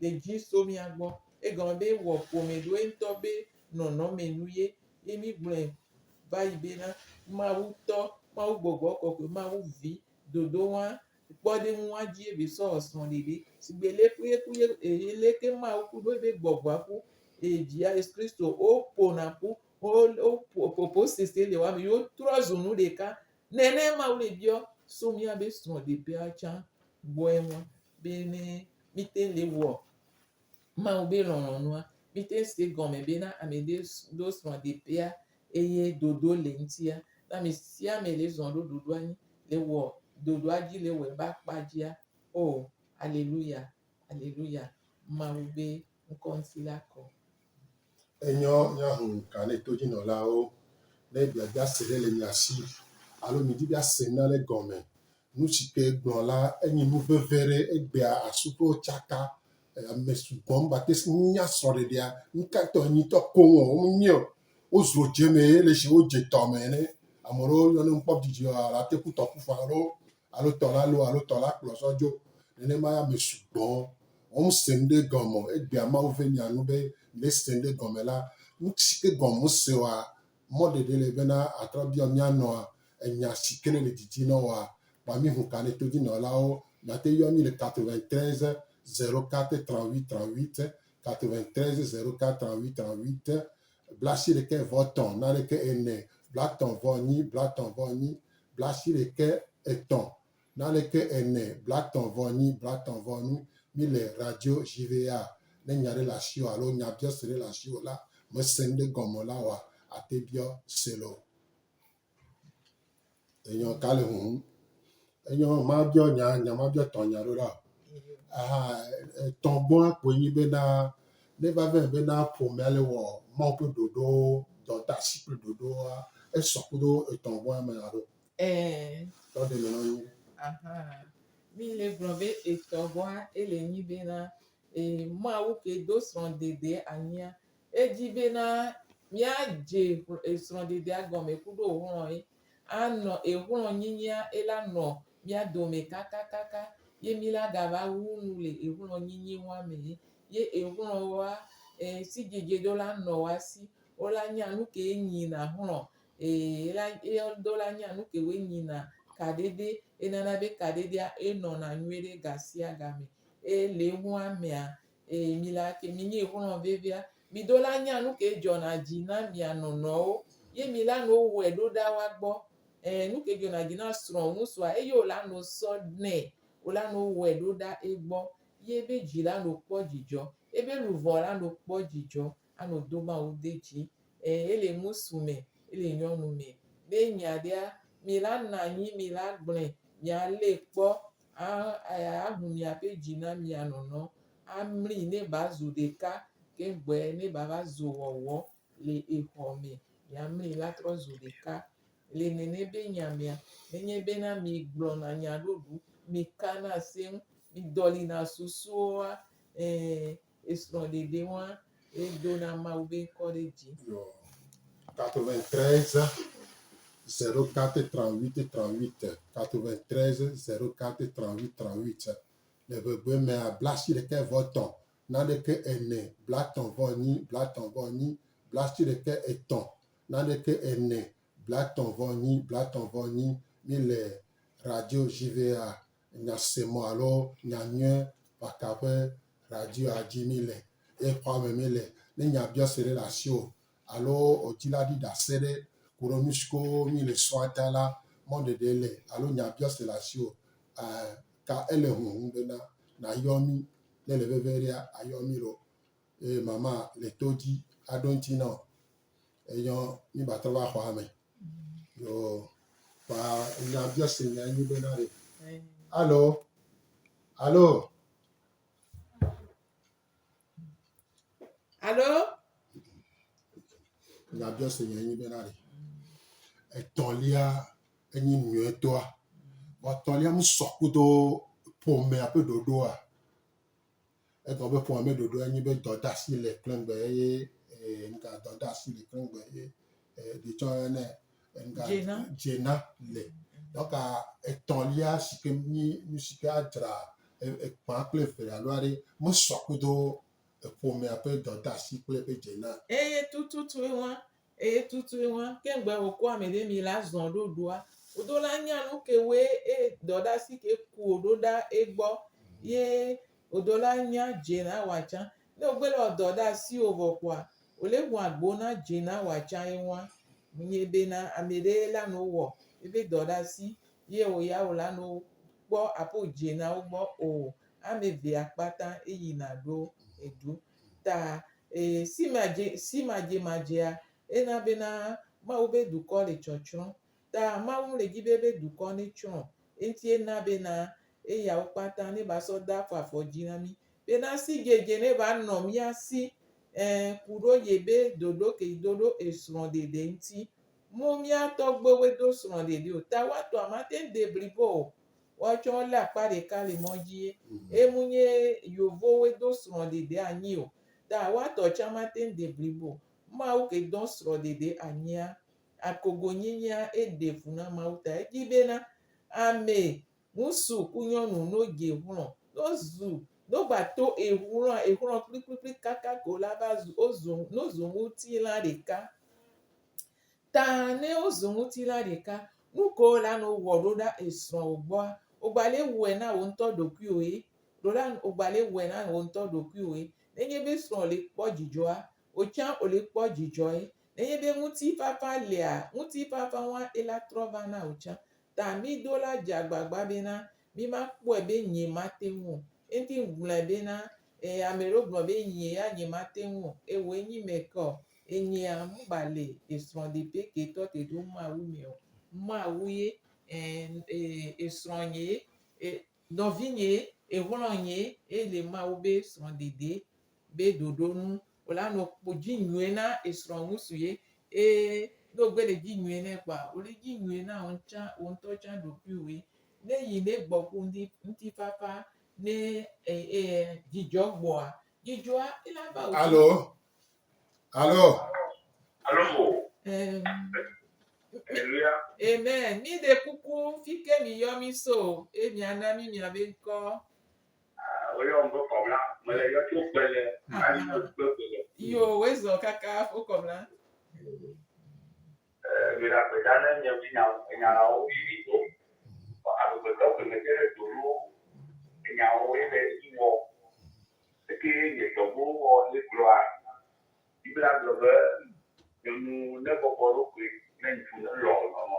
le dzi so mía gbɔ. Egɔme be ewɔ ƒome ɖo ye ŋutɔ be nɔnɔme nu ye. Ye mígblɔe va yi bena Mawu tɔ, Mawu gbɔgbɔ kɔkɔe, Mawu vi dodowa kpɔɖeŋua dzi be sɔ wɔ srɔ̃ɖeɖe. Sigbe leke ye leke Mawu kuɖo ebe gbɔgbɔa ku evia Yesu Kristo woƒona ƒu wo wo ƒoƒo sese le woame ye wotrɔ zu nu ɖeka. Nene Mawu le biɔ so míabe srɔ̃ɖeƒea tsã gbɔe ŋua be ne míte le wɔ Mawu be lɔlɔ̃nua, míte se gɔme bena ame ɖe ɖo srɔ̃ɖeƒea eye dodo le ŋutia. Ne ame sia ame le zɔ ɖo ɖoɖoa nyi le wɔ ɖoɖoa dzi le wɔ ebe akpa dzia, o aleluya, aleluya, Mawu be ŋkɔ ŋuti la kɔ. Enyɔ míahu ka ne todzinɔlawo ne biabia se ɖe le mia si alo midi be ase nane gɔme. Nu si ke gblɔ la enyi nu veve ɖe egbea asuƒewo tsaka ame sugbɔ ŋgba te nya srɔ̃ɖeɖea nuka tɔ enyi tɔ koŋ o womenye o. Wozu dze me ye le si wodze tɔ me ene. Ame ɖewo yɔnɛ ŋkpɔ dzidzi o la te ku tɔ ku fa alo. Alo tɔ la lo alo tɔ la kplɔ sɔ dzo. Nenema ye ame sugbɔ wo se nuɖe gɔme o. Egbea Mawu ve mia nu be mile se nuɖe gɔme la, nu si ke gɔme wose oa, mɔɖeɖe le bena atrɔ biɔ mía nɔa enya si ke ne le didi nɔ woa. Kpɔa mi hu ka ne todzinɔlawo miate yɔ mi le 93 04 38 38, 93 04 38 38, blasiɖekɛ vɔ tɔ̃ naɖeke ene, blatɔ̃ vɔ nyi, blatɔ̃ vɔ nyi, blasiɖekɛ etɔ̃ Naneke ene, blatɔ̃ vɔ nyi, blatɔ̃ vɔ nu, mi le radio JVA. Ne nya ɖe le asiwò alo nyabiɔse ɖe le asiwò la, mese nuɖe gɔme o la wòa, ate biɔ se loo. Enyɔ ka le huhum? Enyɔ mabiɔ nya, nya mabiɔ tɔ nya ɖo ɖa o. Aha, etɔ̃ gbɔa koe nyi bena, ne va vɛ bena ƒomea le wɔ Mawu ƒe ɖoɖowo, dɔdeasi kple ɖoɖowoa, esɔ kudo etɔ̃ gbɔa me alo? Ɛɛ. Tɔ ɖe me nɔ nyi. Aha. Mi le gblɔ be etɔ gbɔa ele nyi bena e Mawu ke do srɔ̃dede anyia edzi bena míadze srɔ̃dedea gɔme kuɖo hlɔ̃ ye anɔ ehlɔ̃ nyinyia ela nɔ mía dome kakakaka ye mi la gava wu nu le ehlɔ̃ nyinyi wa me ye. Ye ehlɔ̃ wa e sidzedze ɖo la nɔ wa si. Wola nya nu ke nyina hlɔ̃ Ee, ela edo la nya nu ke woe nyina kaɖeɖe. Enana be kaɖeɖea enɔna nyuiɖe gasiagame. Eye le eŋua mea, ee mi la ke mi nye xlɔ̃ vevia, mi do la nya nu ke dzɔna dzi na mia nɔnɔwo ye mi la no wɔe ɖo ɖa woa gbɔ. Ee, nu ke dzɔna dzi na srɔ̃ ŋusua eye wo la no sɔ nɛ, wo la no wɔe ɖo ɖa egbɔ ye be dzi la no kpɔ dzidzɔ, ebe luʋɔ la no kpɔ dzidzɔ ano do Mawu de dzi. Ẽ, ele ŋsu me, ele nyɔnu me. Ne nya ɖea, mi la nɔ anyi, mi la gblɔe, mia lée kpɔ, a, ahu miaƒe dzi na mia nɔnɔ, amlii ne ba zu ɖeka, ke gbɔe ne ba va zu wɔwɔ le exɔ me, mia mlii la trɔ zu ɖeka. Le nene be nya mea, nenye bena mi gblɔna nya ɖoɖu, mi kana seŋ, mi dɔlina susuwoa, ẽ, Esrɔ̃ɖeɖe wa edona Mawu be ŋkɔ ɖe dzi. Yo. 93 04 38 38 93 04 38 38 Le ʋegbe mea, blaasiɖekɛ vɔ tɔ̃, naɖeke ene, blatɔ̃ vɔ nyi, blatɔ̃ vɔ nyi, blaasiɖekɛ etɔ̃, naɖeke ene, blatɔ̃ vɔ nyi, blatɔ̃ vɔ nyi. Mi le radio JVA nyasemɔ alo nyanyuie kpata ƒe radioa dzi mí le ye xɔa me mí le. Ne nyabiɔse ɖe le asiwò alo wò dzi la ɖi ɖase ɖe ku ɖe nu si kewo mí le srɔ̃a ta la, mɔɖeɖe le alo nyabiɔse le asiwò ka ele huhum bena nàyɔ mí. Ne ele veve ɖea, ayɔ mí loo eye mama le to dzi aɖo ŋuti na wò. Enyɔ mí ba trɔ va xɔa me. Yo kpa nyabiɔse nya nyi bena ɖe. Alo alo. Alo. Nyabiɔse nya nyi bena ɖe. Etɔ̃lia enyi nyuietɔa. Vɔ etɔ̃lia mesɔ kudo ƒomea ƒe ɖoɖoa. Egɔme be ƒomea ƒe ɖoɖoa enyi be dɔdeasi le klẽgbe eye nuka dɔdeasi le klẽgbe eye ɖetsɔ yɔnɛ nuka Dzena. dzena le. Donc etɔ̃lia si ke nyi nu si ke adzra egbã kple eve alo aɖe mesɔ kudo eƒomea ƒe dɔdeasi kple eƒe dzena. Eye tututue wa, eye tutue wa, ke ŋgbe wòkɔ ame ɖe mi la zɔn ɖoɖoa, wodo la nya nu ke woe e dɔdeasi ke ku wò ɖo ɖa egbɔ ye wodo la nya dzena wòa tsã. Ne wogbe le wɔ dɔdeasi wò vɔ kpoa, wòle ʋu agbo na dzena wòa tsã ye wa. Nye bena ame ɖe la no wɔ ebe dɔdeasi ye wò ya wò la no kpɔ aƒo dzena wo gbɔ o. Ame evea kpata eyina ɖo edu. Ta e simadze simadzemadzea ena bena Mawu be dukɔ le tsɔtsrɔ̃. Ta Mawu le dzi be ebe dukɔ ne tsrɔ̃. Eŋuti ena bena eyawo kpata ne ba sɔ de afɔ afɔ dzi na mí bena sidzedze ne va nɔ mía si ẽ ku ɖo yebe ɖoɖo ke yi do ɖo esrɔ̃ɖeɖe ŋuti. Mu mía tɔgbuiwoe do srɔ̃ɖeɖe o ta woatɔa mate ŋu de blibo o. Woatsɔ wolé akpa ɖeka le mɔ dzi ye. Eye munye yevowoe do srɔ̃ɖeɖe anyi o. Ta woatɔ tsã mate ŋu de blibo o. Mawu ke dɔ srɔ̃ɖeɖe anyia, akogonyinyia eɖe fu na Mawu ta edzi bena ame. Ŋsu ku nyɔnu no dze hlɔ̃, no zu, no gba to ehlɔ̃a, ehlɔ̃ kplikplikpli kaka ko la va zu, wozu, no zu ŋutilã ɖeka. Ta ne wozu ŋutilã ɖeka, nu ke wo la no wɔ ɖo ɖa esrɔ̃wò gbɔa, wò gba le wɔe na wò ŋutɔ ɖokuiwò ye. Ɖo la wò gba le wɔe na wò ŋutɔ ɖokuiwò ye. Nenye be srɔ̃wò le kpɔ dzidzɔa, wò tsã wò le kpɔ dzidzɔ ye. Nenye be ŋutifafa lia, ŋutifafa wa ela trɔ va na wò tsã. Ta mí do la dze agbagba bena mí ma kpɔe be nye ma te ŋu o. Eŋti ŋgblɔe bena, e ame ɖewo gblɔ be nye ya nye ma te ŋu o. Ewòe nyi mɛke ɔ? Enyea ŋ gba le esrɔ̃ɖeƒe ke tɔ te ɖo Mawu mɛ o. Mawu ye, ɛ e esrɔ̃nye ye, e nɔvinye ye, exlɔ̃nye ye, ye le Mawu be srɔ̃ɖeɖe be ɖoɖo nu. Wò la nɔ kpo dzi nyuie na esrɔ̃ ŋsu ye eye ne wò gbe le dzi nyuie nɛ kpoa, wò le dzi nyuie na wò tsã wò ŋutɔ tsã ɖokuiwòe. Ne yi ne gbɔ ku ŋdi ŋutifafa ne e e dzidzɔ gbɔa, dzidzɔa ela va wò. Alo, alo. Alo. Em, Hallelujah. Amen. Mi ɖe kuku fike mi yɔ mi so eye miana mi miabe ŋkɔ. Woyɔm be Kɔmla. Mele yɔ tso Kpele. Ali me kple Kpele. Yo, woezɔ kaka fo Kɔmla. Mi le agbe da ne mia ŋuti nyawo, enyalawo vivi do. Amegbetɔ gbe me te ɖe do ɖo enyawo ye be edzi wɔ. Eke nye tɔgbuiwo wɔ ye gblɔa, Biblia gblɔ be nyɔnu ne bɔbɔ ɖokui ne ŋutsu ne lɔ nɔnɔ.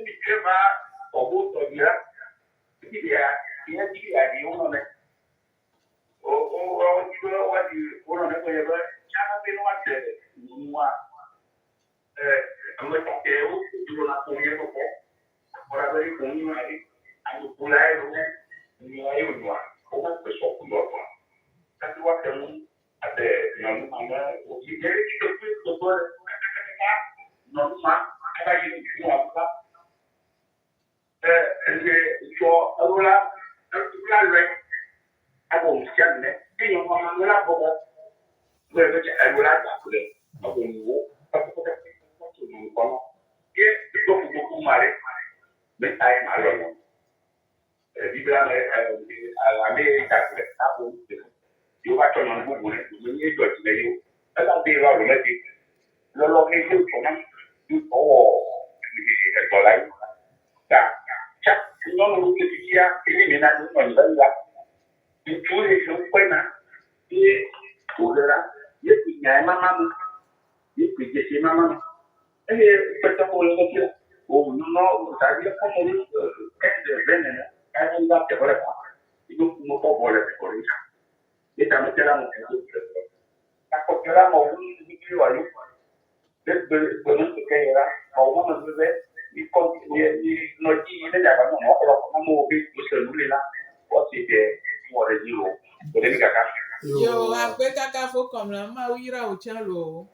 Ne mi va tɔgbo tɔ dzi la, edzi be ya ya dzi be yeaɖi wo nɔnɔe. Wo wo woadi be woaɖi wo nɔnɔe gɔme be tsã be ne woaɖe nyɔnua e ame tsɔtsɛwo dzrona ƒomea kpɔkpɔ. Akpɔ ɖa be ɖe ƒo nyɔnua ɖe amekulae loo nyɔnua ye wònyoa womegbe sɔ ku lɔlɔ̃a. Hafi woate ŋu aɖe nyɔnu ma ne wòyi ɖe edzi kpekpe gbogbo ɖe kakakaka nyɔnu ma ava yi ŋutsu la e eye ŋutsua eɖo la eɖo la lɔe awɔ nu sia nu nɛ ye nyɔnua hã la bɔbɔ be be eɖo la da ƒle ewɔ nuwo kpakpakpakpa to nyɔnu kɔ nɔ ye edo ƒuƒoƒo ma ɖe meta ye ma lɔ nyɔnu. Biblia me ame ye da gbe aƒo yewo va tsɔ nyɔnu bubu ɖe menye dzɔ dzi le yewo ela be yewoa wòle de lɔlɔ ke yewo tsɔ na yewo tsɔ wɔ edɔ la yi ta tsa nyɔnu ɖo ke fifia eye mi na nyɔnu anyi va yi la ŋutsu ye he kpɔe na ye wòle la ye kpi nya mama me ye kpi dzesi mama me eye kpetɔ ko le fifia wo nunɔ tavi kɔmɔ ɖo kɛse ve nene eye va teƒe ɖeka yi me kpɔ bɔ le teƒe ɖeka ye ta me te la me te do le akpɔtɔ la me wu nuɖuɖu wa yo ɖe gbe gbe me ŋkeke yi la me wo me veve mi kɔ mi mi nɔ dzi yi ne miava nɔ mɔ kplɔ kɔ me wo be wose nu li la wɔsi ɖe wɔ ɖe dzi lo ɖe mi kaka. Yo, akpe kaka fo Kɔmla, Mawu yra wò tsã loo.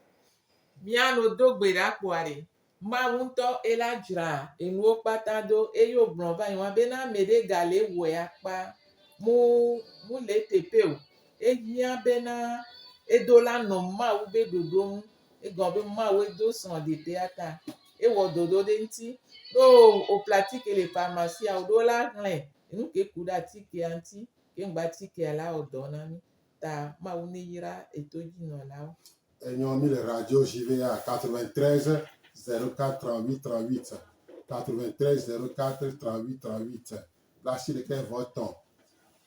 Míano do gbe ɖa kpoa ɖe. Mawu ŋutɔ ela dzra enuwo kpata do eye wògblɔ va yi wa bena ame ɖe gale wɔe akpa mu mu le eteƒe o. Ehiã bena edo la nɔ Mawu be ɖoɖo ŋu. Egɔme be Mawu edo srɔ̃ɖeɖea ta. Ewɔ ɖoɖo ɖe eŋuti. Ne wò ƒle atike le pharmacia woɖo la xlẽ enu ke ku ɖe atikea ŋuti ke ŋgba atikea la wɔ dɔ na mí. Ta Mawu ne yra etodzinɔlawo. Enyɔ mi le radio JVA 93 04 38 38 93 04 38 38 blaasiɖekɛ vɔ tɔ̃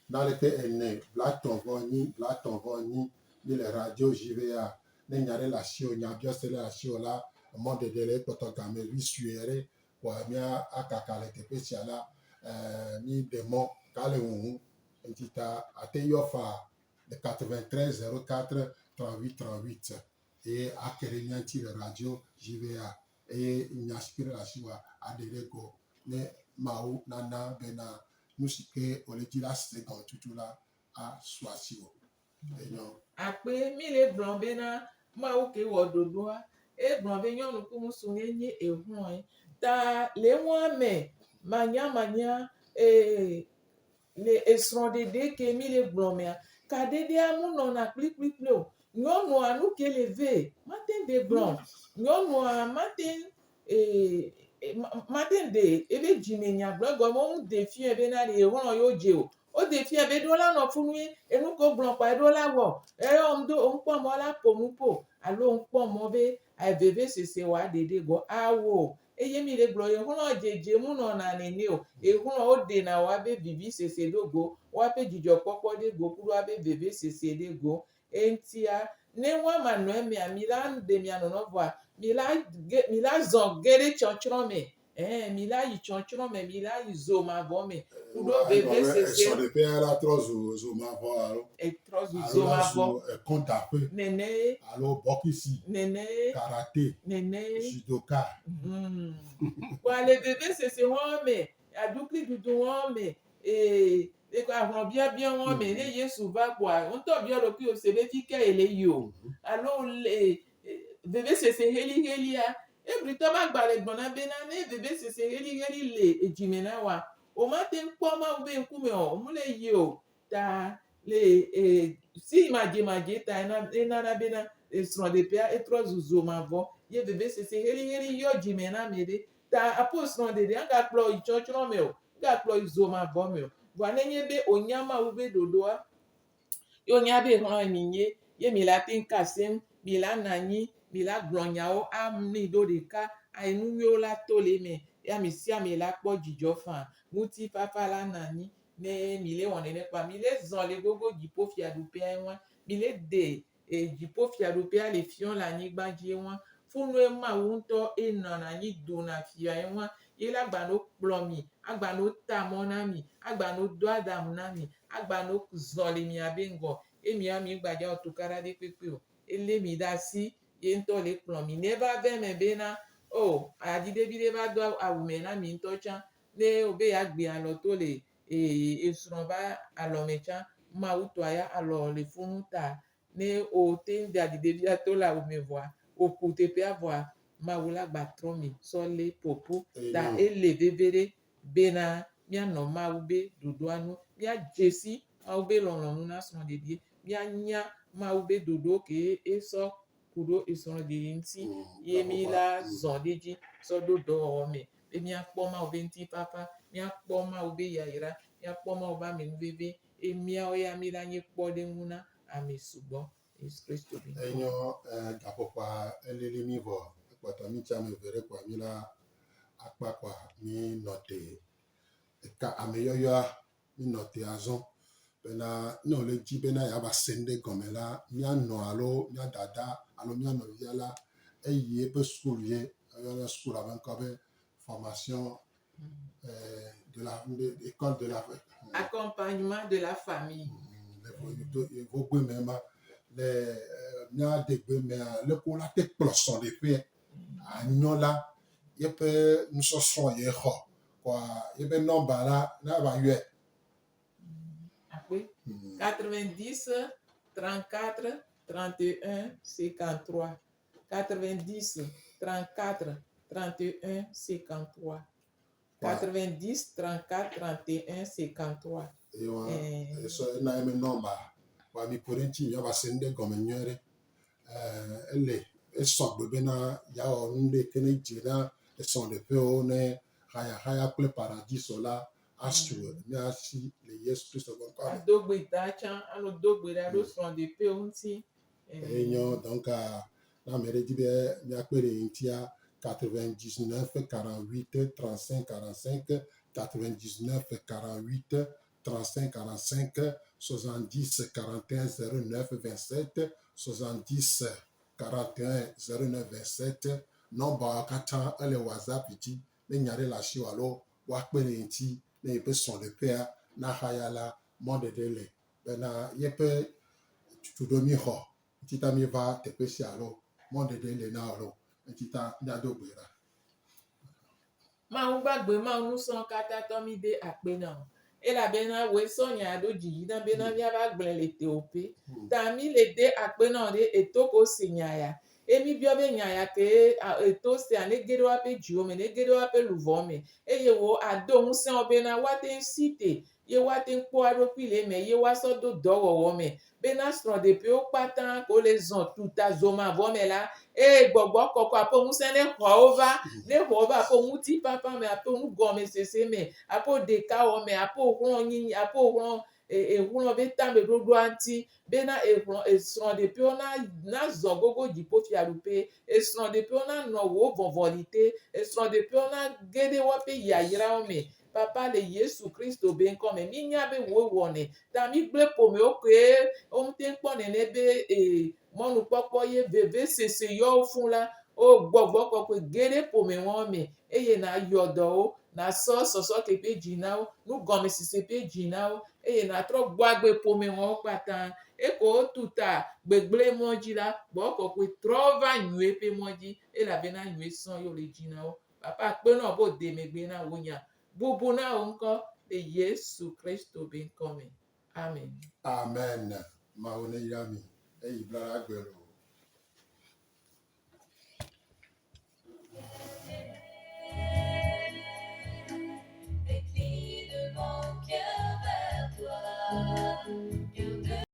blaɖekɛ ene blatɔ̃ vɔ nyi blatɔ̃ vɔ nyi mi le radio JVA ne nya ɖe le asiwò nyabiɔse ɖe le asiwò la emɔɖeɖe le ekpɔtɔ game vi sue ɖe kpoa mía akaka le teƒe sia la mi ɖe mɔ ka le ŋuŋu ŋuti ta ate yɔ faa le 93 04 38 38 eye ake ɖe mía ŋuti le radio JVA eye nya si ke le asiwòa aɖe ɖe go ne Mawu nana bena Nu si ke wòle dzi la se gɔme tutu la asu asiwò. Enyo. Akpe mi le gblɔ bena Mawu ke wɔ ɖoɖoa, egblɔ be nyɔnu ku ŋutsu ye nye exlɔ̃e. Ta le eŋua me manyamanya ee le esrɔ̃ɖeɖe ke mi le gblɔ mea, kaɖeɖea mu nɔna kplikplikpli o. Nyɔnua nu ke le vɛ mate ŋu ɖe gblɔ o. Nyɔnua mate ŋu ee mate ŋu ɖe ebe dzimenya gblɔ egɔme wo ŋu ɖe fiɛ bena ɖe exlɔ̃ yewo dze o. Woɖe fia be eɖo la nɔ funui, enu ke wogblɔ kpɔa eɖo la wɔ. Eye ŋdo ŋkpɔ mɔ la ƒo nu ƒo alo ŋkpɔ mɔ be vevesese wa ɖe ɖe gɔ awo. Eye mi le gblɔ exlɔ dzedze mu nɔna nene o. Exlɔ woɖena woabe vivisese ɖo go, woaƒe dzidzɔkpɔkpɔ ɖe go kuɖo woabe vevesese ɖe go. Eŋtia ne woama nɔ emea, mi la ɖe mia nɔnɔ vɔa mi la ge mi la zɔ ge ɖe tsɔtsrɔ̃ me. Ɛɛ, mi la yi tsɔtsrɔ̃ me, mi la yi zo mavɔ me. Kuɖo vevesese. Esɔɖeƒea la trɔ zu zo mavɔ alo. Etrɔ zu Alo zo la zu mavɔ. ekɔntaƒe. Nene ye. Alo bɔkisi. Nene ye. Karate. Nene ye. Judoka. Kpɔa le vevesese wɔn me, aɖukli ɖuɖu wɔn me, ee, ekɔ ahlɔ̃biabia wɔn me, ne Yesu va kpɔa, ŋutɔ biɔ ɖokuiwò se be fike yele yi o. Alo le vevesese helihelia, Hebritɔ be agbalẽ gblɔna bena ne vevesese heliheli le edzime na wòa, womate ŋu kpɔ Mawu be ŋkume o, womele yi o. Ta le e, si madzemadze ta ena, enana bena esrɔ̃ɖeƒea etrɔ zu zo mavɔ ye vevesese heliheli yɔ dzime na ame ɖe. Ta apo srɔ̃ɖeɖe agakplɔ yi tsɔtsrɔ̃ me o, agakplɔ yi zo mavɔ me o. Vɔa nenye be wonya Mawu be ɖoɖoa, Ye wonya be xlɔ̃ mi nye, ye mi la teŋ ka seŋ, mi la nɔ anyi, mi la gblɔ nyawo amli ɖo ɖeka, ayi nu nyuiwo la to le eme, ye amesiame la kpɔ dzidzɔ faa, ŋutifafa la nɔ anyi. Ne mi le wɔ nene kpɔa, mi le zɔ le gogo dziƒo fiaɖuƒea ŋua, mi le de e dziƒo fiaɖuƒea le fiɔ le anyigba dzi ŋua, funue Mawu ŋutɔ enɔna anyi dona fia ŋua, ye la gba no kplɔ mi, agba no ta mɔ na mi, agba no do aɖaŋu na mi, agba no zɔ le mia be ŋgɔ, ye mia mi ŋgba dza wɔ tukaɖa ɖe kpekpe o. Elé mi ɖe asi, ye ŋutɔ le kplɔ mi. Ne eva ve eme bena, o, aɖiɖevi ɖe va do awu me na mi ŋutɔ tsã, ne wobe yeagbe alɔ to le e esrɔ̃ va alɔme tsã, Mawu tɔa ya alɔ le funu ta. Ne wote ŋu de aɖiɖevia to le awu me vɔa, woku teƒea vɔa, Mawu la gba trɔ mi sɔ lé ƒoƒu. Ta ele veviɖe bena míanɔ Mawu be ɖoɖoa nu, míadze si Mawu be lɔlɔ̃nu na srɔ̃ɖeɖi, míanya Mawu be ɖoɖo ke esɔ ku ɖo esrɔ̃ɖeɖi ŋuti ye mí la zɔ ɖe edzi sɔ ɖo dɔwɔwɔ me be míakpɔ Mawu be ŋutifafa, míakpɔ Mawu be yayra, míakpɔ Mawu be amenuveve ye míawo ya mí la nye kpɔɖeŋu na ame sugbɔ. Yesu Kristo be ŋkɔ. Enyɔ gaƒoƒoa elili mí vɔ ekpɔtɔ mí tsi ame eve ɖe kpɔa mí la akpa kpɔa mí nɔ te eka ameyɔyɔa mí nɔ te azɔ bena ne wòle dzi bena yeava se nuɖe gɔme la mía nɔ alo mía dada alo mía nɔvia la eyi eƒe sukulu ye eyɔna sukulua be ŋkɔ be formation de la école de la accompagnement de la famille. Yevogbe me ma le mía degbe mea leke wola te kplɔ srɔ̃ɖeƒea anyɔ la yeƒe nusɔsrɔ̃ ye xɔ kɔa yeƒe nɔmba la ne ava yɔe. Akpe. 90 34 31 53 90 34 31 53 90 34 31 53. Ewa esɔ ena eme nɔmba wa mi ƒo ɖe ŋuti miava se nuɖe gɔme nyuie ɖe. Ele esɔgbe bena yeawɔ nu ɖe ke ne dze na esrɔ̃ɖeƒewo ne hayahaya kple paradiso la asu mía si le Yesu Kristo ƒe ŋkɔa me. Ado gbe ɖa tsã, anɔ do gbe ɖa ɖo srɔ̃ɖeƒewo ŋuti. Enyo donc ne ame ɖe di be míakpe ɖe ye ŋutia, 99 48 35 45, 99 48 35 45, 70 41 09 27, 70 41 09 27. Nɔmbawo katã ele WhatsApp dzi. Ne nya ɖe le asiwò alo woakpe ɖe ye ŋuti ne yeƒe srɔ̃ɖeƒea naxaya la, mɔɖeɖe le bena yeƒe tutuɖo míxɔ ŋuti ta míeva teƒe sia alo mɔɖeɖe le na alo ŋuti ta míado gbe ɖa. Mawu gbagbe, Mawu nusrɔ̃ katã tɔ mí de akpe na wò. Elabena wòe sɔ nya ɖo dzi dzi na bena míava gblɔe le tewòƒe. Ta mí le de akpe na wò ɖe eto ko se nya ya. Eye mí biɔ be nya ya ke eto sea ne ge ɖe woaƒe dziwo me, ne ge ɖe woaƒe luʋɔ me. Eye wò ado ŋusẽ wo bena woate ŋu si te ye woate ŋu kpɔ eɖokui le eme ye woasɔ do dɔwɔwɔ me bena srɔ̃ɖeƒewo kpata ko le zɔ tuta zomavɔ me la, eye gbɔgbɔ kɔkɔa ƒe ŋusẽ ne xɔ wo va, ne xɔ wo va aƒe ŋutifafa me, aƒe nugɔmesese me, aƒe ɖekawɔ me, aƒe xlɔ̃nyinyi, aƒe xlɔ̃ exlɔ̃ be tameɖoɖoa ŋuti bena exlɔ̃ esrɔ̃ɖeƒewo na nazɔ gogo dziƒofiaɖuƒe, esrɔ̃ɖeƒewo nanɔ wò vɔvɔli te, esrɔ̃ɖeƒewo nage ɖe woaƒe yayrawo me. Papa le Yesu Kristo be ŋkɔ me, mí nya be wòe wɔnɛ. Ta mí gblẽ ƒomewo koe wo ŋute kpɔ nɛnɛ be e mɔnukpɔkpɔ ye vevesese yɔ wo fũ la, o Gbɔgbɔ Kɔkɔe ge ɖe ƒome wɔwo me eye na yɔ dɔ wo, na sɔ sɔsɔke ƒe dzi na wo, nugɔmesese ƒe dzi na wo eye na trɔ gbɔ agbe ƒome wɔwo kpata. Eko wo tu ta gbegblẽ mɔ dzi la, Gbɔgbɔ Kɔkɔe trɔ va nyuie ƒe mɔ dzi elabena nyuie sɔŋ ye wole dzi na wo. Papa akpe nɔ be wòde megbe na wò nya. Bubu na wò ŋkɔ le Yesu Kristo be ŋkɔ me. Amen. Amen. Mawu neyra mi. Eyi bla la gbe loo.